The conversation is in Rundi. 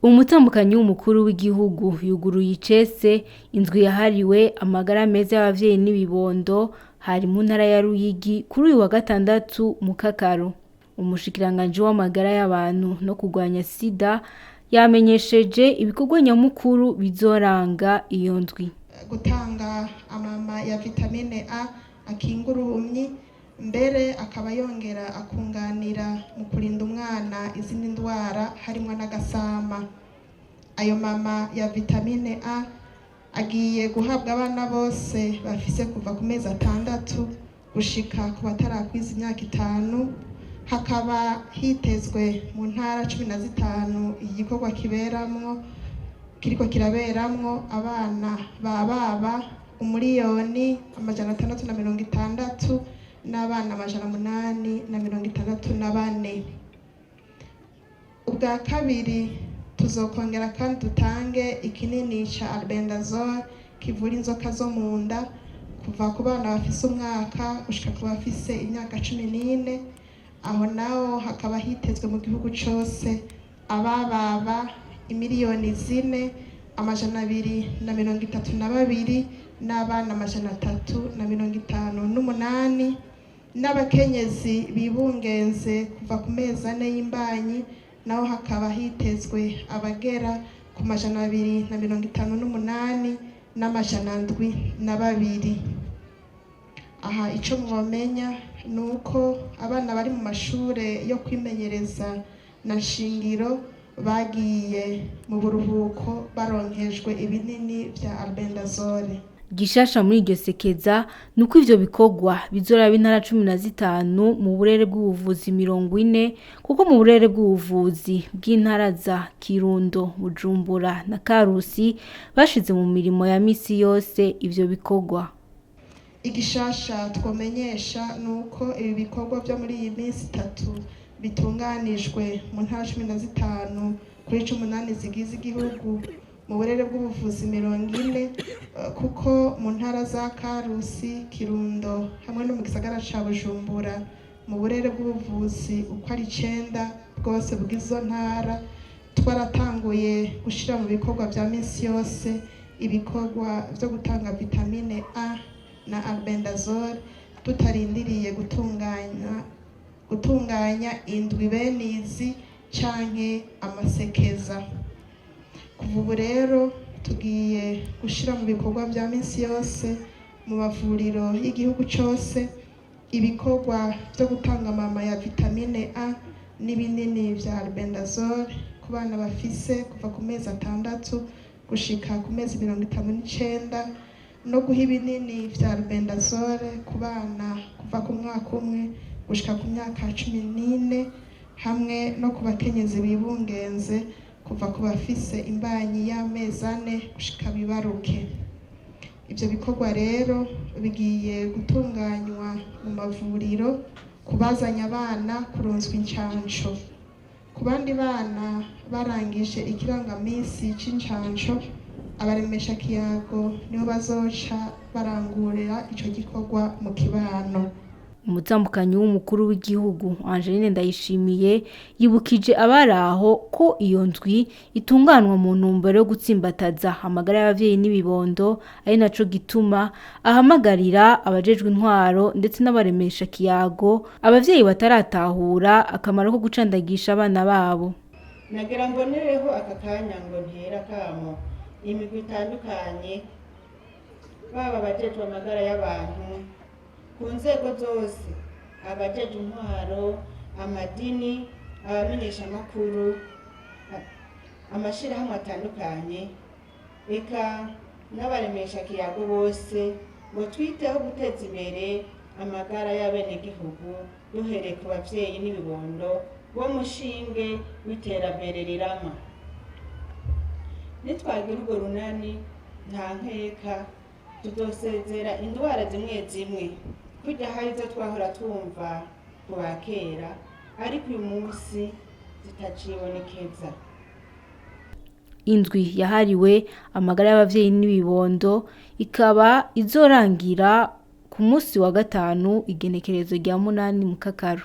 Umutambukanyi w'umukuru w'igihugu yuguruye icese indwi yahariwe amagara meza y'abavyeyi n'ibibondo hari mu ntara ya Ruyigi kuri uyu wa gatandatu mu Kakaro. Umushikiranganji w'amagara y'abantu no kurwanya sida yamenyesheje ibikorwa nyamukuru bizoranga iyo ndwi. Gutanga amama ya vitamine A akinga uruhumyi, mbere akaba yongera akunganira mu kurinda umwana izindi ndwara harimwo n'agasama. Ayo mama ya vitamine A agiye guhabwa abana bose bafise kuva ku mezi 6 gushika ku batarakwiza imyaka 5. Hakaba hitezwe mu ntara 15 igikorwa kiberamwo kiriko kiraberamwo abana ba baba 1,660,000 n'abana 864. Ubwa kabiri tuzokongera kandi dutange ikinini ca albendazole kivura inzoka zo mu nda kuva ku bana bafise umwaka gushika ku bafise imyaka 14. Aho naho hakaba hitezwe mu gihugu cose abababa 4,232,000 n'abana 358, n'abakenyezi bibungenze kuva ku mezi 4 y'imbanyi naho hakaba hitezwe abagera ku 258 na 702. Aha ico mwomenya nuko abana bari mu mashure yo kwimenyereza na shingiro bagiye mu buruhuko baronkejwe ibinini vya albendazole. Gishasha muri iryo sekeza nuko ivyo bikorwa bizoraba intara 15 mu burere bw'ubuvuzi 40, kuko mu burere bw'ubuvuzi bw'intara za Kirundo, Bujumbura na Karusi bashize mu mirimo ya misi yose ivyo bikorwa. Igishasha twomenyesha nuko ibi bikorwa byo muri iyi minsi 3 bitunganijwe mu ntara 15 kuri 18 zigize igihugu mu burere bw'ubuvuzi 40, kuko mu ntara za Karusi, Kirundo hamwe no mu gisagara ca Bujumbura mu burere bw'ubuvuzi uko ari 9 bwose bw'izo ntara twaratanguye gushira mu bikorwa vya minsi yose ibikorwa vyo gutanga vitamine A na albendazole tutarindiriye gutunganya indwi benizi canke amasekeza. Kuva ubu rero tugiye gushira mu bikorwa vya minsi yose mu mavuriro y'igihugu cose ibikorwa vyo gutanga mama ya vitamine A n'ibinini vya albendazole ku bana bafise kuva ku mezi 6 gushika ku mezi 59, no guha ibinini vya albendazole ku bana kuva ku mwaka 1 gushika ku myaka 14, hamwe no ku bakenyezi bibungenze kuva ku bafise imbanyi y'amezi 4 gushika bibaruke. Ivyo bikorwa rero bigiye gutunganywa mu mavuriro kubazanya abana kuronswa incanco. Ku bandi bana barangije ikirangamisi c'incanco, abaremesha kiyago nibo bazoca barangurira ico gikorwa mu kibano. Umutambukanyi w'umukuru w'igihugu Angeline Ndayishimiye yibukije abaraho ko iyo ndwi itunganwa mu ntumbero yo gutsimbataza amagara y'abavyeyi n'ibibondo, ari naco gituma ahamagarira abajejwe intwaro ndetse n'abaremesha kiyago abavyeyi bataratahura akamaro ko gucandagisha abana babo. Nagira mbonereho aka kanya ngo ntera kamo imigwi itandukanye, baba abajejwe amagara y'abantu ku nzego zose, abajejwe intwaro, amadini, abamenyeshamakuru, amashirahamwe atandukanye, eka n'abaremesha kiyago bose, ngo twiteho guteza imbere amagara y'abenegihugu duhereye ku bavyeyi n'ibibondo bo mushinge w'iterambere rirama. Nitwagira urwo runani nta nkeka tuzosezera indwara zimwe zimwe kurya hari izo twahora twumva ku ba kera, ariko uyu munsi zitacibonekeza. Indwi yahariwe amagara y'abavyeyi n'ibibondo ikaba izorangira ku munsi wa gatanu igenekerezo rya 8 mu Kakaro.